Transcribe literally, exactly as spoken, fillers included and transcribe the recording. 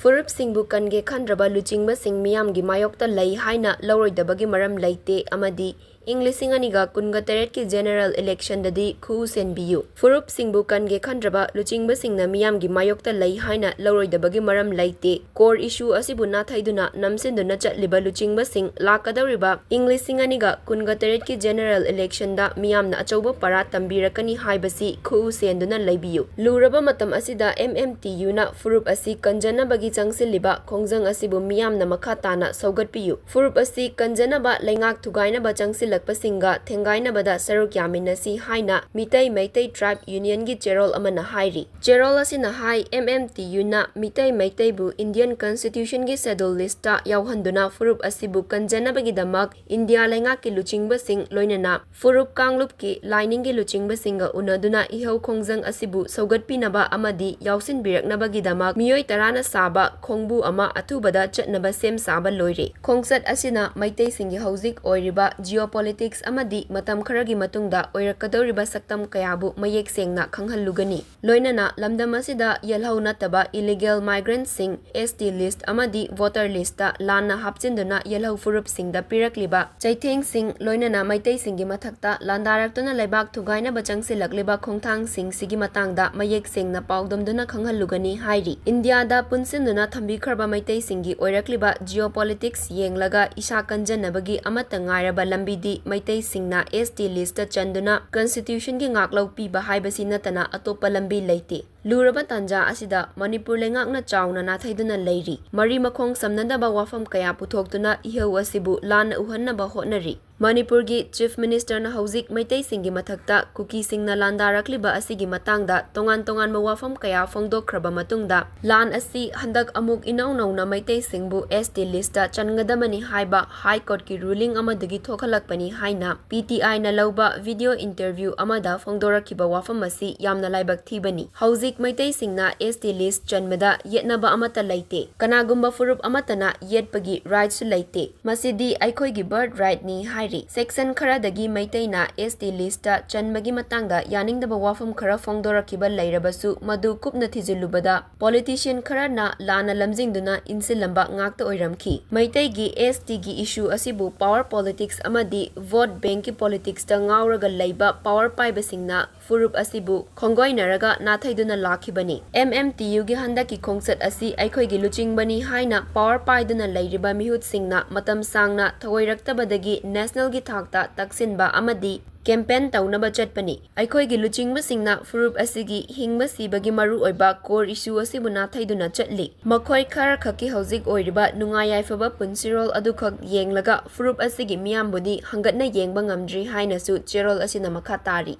ꯐꯨꯔꯨꯞꯁꯤꯡꯕꯨ ꯀꯟꯒꯦ ꯈꯟꯗ꯭ꯔꯕ ꯂꯨꯆꯤꯡꯕꯁꯤꯡ ꯃꯤꯌꯥꯝꯒꯤ ꯃꯥꯌꯣꯛꯇ ꯂꯩ ꯍꯥꯏꯅ ꯂꯧꯔꯣꯏꯗꯕꯒꯤ ꯃꯔꯝ ꯂꯩꯇꯦ ꯑꯃꯗꯤ ꯏꯪ ꯂꯤꯁꯤꯡ ꯑꯅꯤꯒ ꯀꯨꯟꯒ ꯇꯔꯦꯠꯀꯤ general electionꯗꯗꯤ ꯈꯨꯎ ꯁꯦꯟꯕꯤꯌꯨ꯫ ꯐꯨꯔꯨꯞꯁꯤꯡꯕꯨ ꯀꯟꯒꯦ ꯈꯟꯗ꯭ꯔꯕ ꯂꯨꯆꯤꯡꯕꯁꯤꯡꯅ ꯃꯤꯌꯥꯝꯒꯤ ꯃꯥꯌꯣꯛꯇ ꯂꯩ ꯍꯥꯏꯅ ꯂꯧꯔꯣꯏꯗꯕꯒꯤ ꯃꯔꯝ ꯂꯩꯇꯦ꯫ Core issue ꯑꯁꯤꯕꯨ ꯅꯥꯊꯩꯗꯨꯅ ꯅꯝꯁꯤꯟꯗꯨꯅ ꯆꯠꯂꯤꯕ ꯂꯨꯆꯤꯡꯕꯁꯤꯡ ꯂꯥꯛꯀꯗꯧꯔꯤꯕ ꯏꯪ ꯂꯤꯁꯤꯡ ꯑꯅꯤꯒ ꯀꯨꯟꯒ ꯇꯔꯦꯠꯀꯤ general electionꯗ ꯃꯤꯌꯥꯝꯅ ꯑꯆꯧꯕ ꯄꯔꯥ ꯇꯝꯕꯤꯔꯛꯀꯅꯤ ꯍꯥꯏꯕꯁꯤ ꯈꯨꯎ ꯁꯦꯟꯗꯨꯅ ꯂꯩꯕꯤꯌꯨ꯫ ꯂꯨꯔꯕ ꯃꯇꯝ ꯑꯁꯤꯗ MMTUꯅ ꯐꯨꯔꯨꯞ ꯑꯁꯤ ꯀꯟꯖꯅꯕꯒꯤ ꯆꯪꯁꯤꯜꯂꯤꯕ ꯈꯣꯡꯖꯪ ꯑꯁꯤꯕꯨ ꯃꯤꯌꯥꯝꯅ ꯃꯈꯥ ꯇꯥꯅ ꯁꯧꯒꯠꯄꯤꯌꯨ꯫ ꯐꯨꯔꯨꯞ ꯑꯁꯤ ꯀꯟꯖꯅꯕ ꯂꯩꯉꯥꯛ ꯊꯨꯒꯥꯏꯅꯕ ꯆꯪꯁꯤꯜꯂꯛꯄꯁꯤꯡꯒ ꯊꯦꯡꯒꯥꯏꯅꯕꯗ ꯁꯔꯨꯛ ꯌꯥꯃꯤꯟꯅꯁꯤ ꯍꯥꯏꯅ ꯃꯤꯇꯩ ꯃꯩꯇꯩ Tribe Unionꯒꯤ ꯆꯦꯔꯣꯜ ꯑꯃꯅ ꯍꯥꯏꯔꯤ꯫ ꯆꯦꯔꯣꯜ ꯑꯁꯤꯅ ꯍꯥꯏ, MMTUꯅ ꯃꯤꯇꯩ ꯃꯩꯇꯩꯕꯨ Indian Constitutionꯒꯤ Schedule Listꯇ ꯌꯥꯎꯍꯟꯗꯨꯅ ꯐꯨꯔꯨꯞ ꯑꯁꯤꯕꯨ ꯀꯟꯖꯅꯕꯒꯤꯗꯃꯛ ꯏꯟꯗꯤꯌꯥ ꯂꯩꯉꯥꯛꯀꯤ ꯂꯨꯆꯤꯡꯕꯁꯤꯡ, ꯂꯣꯏꯅꯅ ꯐꯨꯔꯨꯞ ꯀꯥꯡꯂꯨꯞꯀꯤ ꯂꯥꯏꯅꯤꯡꯒꯤ ꯂꯨꯆꯤꯡꯕꯁꯤꯡꯒ ꯎꯅꯗꯨꯅ ꯏꯍꯧ ꯈꯣꯡꯖꯪ ꯑꯁꯤꯕꯨ ꯁꯧꯒꯠꯄꯤꯅꯕ ꯑꯃꯗꯤ ꯌꯥꯎꯁꯤꯟꯕꯤꯔꯛꯅꯕꯒꯤꯗꯃꯛ ꯃꯤꯑꯣꯏ ꯇꯔꯥꯅ ꯁꯥꯕ ꯈꯣꯡꯕꯨ ꯑꯃ ꯑꯊꯨꯕꯗ ꯆꯠꯅꯕ ꯁꯦꯝ ꯁꯥꯕ ꯂꯣꯏꯔꯦ꯫ ꯈꯣꯡꯆꯠ ꯑꯁꯤꯅ ꯃꯩꯇꯩꯁꯤꯡꯒꯤ ꯍꯧꯖꯤꯛ ꯑꯣꯏꯔꯤꯕ geopolitics ꯑꯃꯗꯤ ꯃꯇꯝ ꯈꯔꯒꯤ ꯃꯇꯨꯡꯗ ꯑꯣꯏꯔꯛꯀꯗꯧꯔꯤꯕ ꯁꯛꯇꯝ ꯀꯌꯥꯕꯨ ꯃꯌꯦꯛ ꯁꯦꯡꯅ ꯈꯪꯍꯜꯂꯨꯒꯅꯤ꯫ ꯂꯣꯏꯅꯅ ꯂꯝꯗꯝ ꯑꯁꯤꯗ ꯌꯦꯜꯍꯧ ꯅꯠꯇꯕ illegal migrantꯁꯤꯡ ST list ꯑꯃꯗꯤ voter listꯇ ꯂꯥꯟꯅ ꯍꯥꯞꯆꯤꯟꯗꯨꯅ ꯌꯦꯜꯍꯧ ꯐꯨꯔꯨꯞꯁꯤꯡꯗ ꯄꯤꯔꯛꯂꯤꯕ ꯆꯩꯊꯦꯡꯁꯤꯡ, ꯂꯣꯏꯅꯅ ꯃꯩꯇꯩꯁꯤꯡꯒꯤ ꯃꯊꯛꯇ ꯂꯥꯟꯗꯥꯔꯛꯇꯨꯅ ꯂꯩꯕꯥꯛ ꯊꯨꯒꯥꯏꯅꯕ ꯆꯪꯁꯤꯜꯂꯛꯂꯤꯕ ꯈꯣꯡꯊꯥꯡꯁꯤꯡꯁꯤꯒꯤ ꯃꯇꯥꯡꯗ ꯃꯌꯦꯛ ꯁꯦꯡꯅ ꯄꯥꯎꯗꯝꯗꯨꯅ ꯈꯪꯍꯜꯂꯨꯒꯅꯤ ꯍꯥꯏꯔꯤ꯫ ꯏꯟꯗꯤꯌꯥꯗ ꯄꯨꯟꯁꯤꯟꯗꯨꯅ ꯊꯝꯕꯤꯈ꯭ꯔꯕ ꯃꯩꯇꯩꯁꯤꯡꯒꯤ ꯑꯣꯏꯔꯛꯂꯤꯕ geopolitics ꯌꯦꯡꯂꯒ ꯏꯁꯥ ꯀꯟꯖꯅꯕꯒꯤ ꯑꯃꯠꯇ ꯉꯥꯏꯔꯕ ꯂꯝꯕꯤꯗꯤ ꯃꯩꯇꯩꯁꯤꯡꯅ ST listꯇ ꯆꯟꯗꯨꯅ Constitutionꯒꯤ ꯉꯥꯛꯂꯧ ꯄꯤꯕ ꯍꯥꯏꯕꯁꯤ ꯅꯠꯇꯅ ꯑꯇꯣꯞꯄ ꯂꯝꯕꯤ ꯂꯩꯇꯦ꯫ ꯂꯨꯔꯕ ꯇꯥꯟꯖꯥ ꯑꯁꯤꯗ ꯃꯅꯤꯄꯨꯔ ꯂꯩꯉꯥꯛꯅ ꯆꯥꯎꯅ ꯅꯥꯊꯩꯗꯨꯅ ꯂꯩꯔꯤ꯫ ꯃꯔꯤ ꯃꯈꯣꯡ ꯁꯝꯅꯗꯕ ꯋꯥꯐꯝ ꯀꯌꯥ ꯄꯨꯊꯣꯛꯇꯨꯅ ꯏꯍꯧ ꯑꯁꯤꯕꯨ ꯂꯥꯟꯅ ꯎꯍꯟꯅꯕ ꯍꯣꯠꯅꯔꯤ꯫ ꯃꯅꯤꯄꯨꯔꯒꯤ Chief Ministerꯅ ꯍꯧꯖꯤꯛ ꯃꯩꯇꯩꯁꯤꯡꯒꯤ ꯃꯊꯛꯇ ꯀꯨꯀꯤꯁꯤꯡꯅ ꯂꯥꯟꯗꯥꯔꯛꯂꯤꯕ ꯑꯁꯤꯒꯤ ꯃꯇꯥꯡꯗ ꯇꯣꯉꯥꯟ ꯇꯣꯉꯥꯟꯕ ꯋꯥꯐꯝ ꯀꯌꯥ ꯐꯣꯡꯗꯣꯛꯈ꯭ꯔꯕ ꯃꯇꯨꯡꯗ, ꯂꯥꯟ ꯑꯁꯤ ꯍꯟꯗꯛ ꯑꯃꯨꯛ ꯏꯅꯧ ꯅꯧꯅ ꯃꯩꯇꯩꯁꯤꯡꯕꯨ ST listꯇ ꯆꯟꯒꯗꯕꯅꯤ ꯍꯥꯏꯕ High Courtꯀꯤ ruling ꯑꯃꯗꯒꯤ ꯊꯣꯛꯍꯜꯂꯛꯄꯅꯤ ꯍꯥꯏꯅ PTIꯅ ꯂꯧꯕ video interview ꯑꯃꯗ ꯐꯣꯡꯗꯣꯔꯛꯈꯤꯕ ꯋꯥꯐꯝ ꯑꯁꯤ ꯌꯥꯝꯅ ꯂꯥꯏꯕꯛ ꯊꯤꯕꯅꯤ꯫ ꯍꯧꯖꯤꯛ ꯃꯩꯇꯩꯁꯤꯡꯅ ST list ꯆꯟꯕꯗ ꯌꯦꯠꯅꯕ ꯑꯃꯠꯇ ꯂꯩꯇꯦ꯫ ꯀꯅꯥꯒꯨꯝꯕ ꯐꯨꯔꯨꯞ ꯑꯃꯠꯇꯅ ꯌꯦꯠꯄꯒꯤ rightꯁꯨ ꯂꯩꯇꯦ꯫ ꯃꯁꯤꯗꯤ ꯑꯩꯈꯣꯏꯒꯤ birth rightꯅꯤ ꯍꯥꯏ ꯍꯥꯏꯔꯤ꯫ Section ꯈꯔꯗꯒꯤ ꯃꯩꯇꯩꯅ S T list ꯆꯟꯕꯒꯤ ꯃꯇꯥꯡꯗ ꯌꯥꯅꯤꯡꯗꯕ ꯋꯥꯐꯝ ꯈꯔ ꯐꯣꯡꯗꯣꯔꯛꯈꯤꯕ ꯂꯩꯔꯕꯁꯨ, ꯃꯗꯨ ꯀꯨꯞꯅ ꯊꯤꯖꯤꯜꯂꯨꯕꯗ politician ꯈꯔꯅ ꯂꯥꯟꯅ ꯂꯝꯖꯤꯡꯗꯨꯅ ꯏꯟꯁꯤꯜꯂꯝꯕ ꯉꯥꯛꯇ ꯑꯣꯏꯔꯝꯈꯤ꯫ ꯃꯩꯇꯩꯒꯤ S T ꯒꯤ issue ꯑꯁꯤꯕꯨ power politics ꯑꯃꯗꯤ vote bank ꯀꯤ politics ꯇ ꯉꯥꯎꯔꯒ ꯂꯩꯕ power ꯄꯥꯏꯕꯁꯤꯡꯅ ꯐꯨꯔꯨꯞ ꯑꯁꯤꯕꯨ ꯈꯣꯡꯒꯣꯏꯅꯔꯒ ꯅꯥꯊꯩꯗꯨꯅ ꯂꯥꯛꯈꯤꯕꯅꯤ꯫ M M T U ꯒꯤ ꯍꯟꯗꯛꯀꯤ ꯈꯣꯡꯆꯠ ꯑꯁꯤ ꯑꯩꯈꯣꯏꯒꯤ ꯂꯨꯆꯤꯡꯕꯅꯤ ꯍꯥꯏꯅ power ꯄꯥꯏꯗꯨꯅ ꯂꯩꯔꯤꯕ ꯃꯤꯍꯨꯠꯁꯤꯡꯅ ꯃꯇꯝ ꯁꯥꯡꯅ ꯊꯧꯑꯣꯏꯔꯛꯇꯕꯗꯒꯤ national ꯒꯤ ꯊꯥꯛꯇ ꯇꯛꯁꯤꯟꯕ ꯑꯃꯗꯤ campaign ꯇꯧꯅꯕ ꯆꯠꯄꯅꯤ꯫ ꯑꯩꯈꯣꯏꯒꯤ ꯂꯨꯆꯤꯡꯕꯁꯤꯡꯅ ꯐꯨꯔꯨꯞ ꯑꯁꯤꯒꯤ ꯍꯤꯡꯕ ꯁꯤꯕꯒꯤ ꯃꯔꯨꯑꯣꯏꯕ core issue ꯑꯁꯤꯕꯨ ꯅꯥꯊꯩꯗꯨꯅ ꯆꯠꯂꯤ꯫ ꯃꯈꯣꯏ ꯈꯔꯈꯛꯀꯤ ꯍꯧꯖꯤꯛ ꯑꯣꯏꯔꯤꯕ ꯅꯨꯡꯉꯥꯏ ꯌꯥꯏꯐꯕ ꯄꯨꯟꯁꯤꯔꯣꯜ ꯑꯗꯨꯈꯛ ꯌꯦꯡꯂꯒ ꯐꯨꯔꯨꯞ ꯑꯁꯤꯒꯤ ꯃꯤꯌꯥꯝꯕꯨꯗꯤ ꯍꯪꯒꯠꯅ ꯌꯦꯡꯕ ꯉꯝꯗ꯭ꯔꯤ ꯍꯥꯏꯅꯁꯨ ꯆꯦꯔꯣꯜ ꯑꯁꯤꯅ ꯃꯈꯥ ꯇꯥꯔꯤ꯫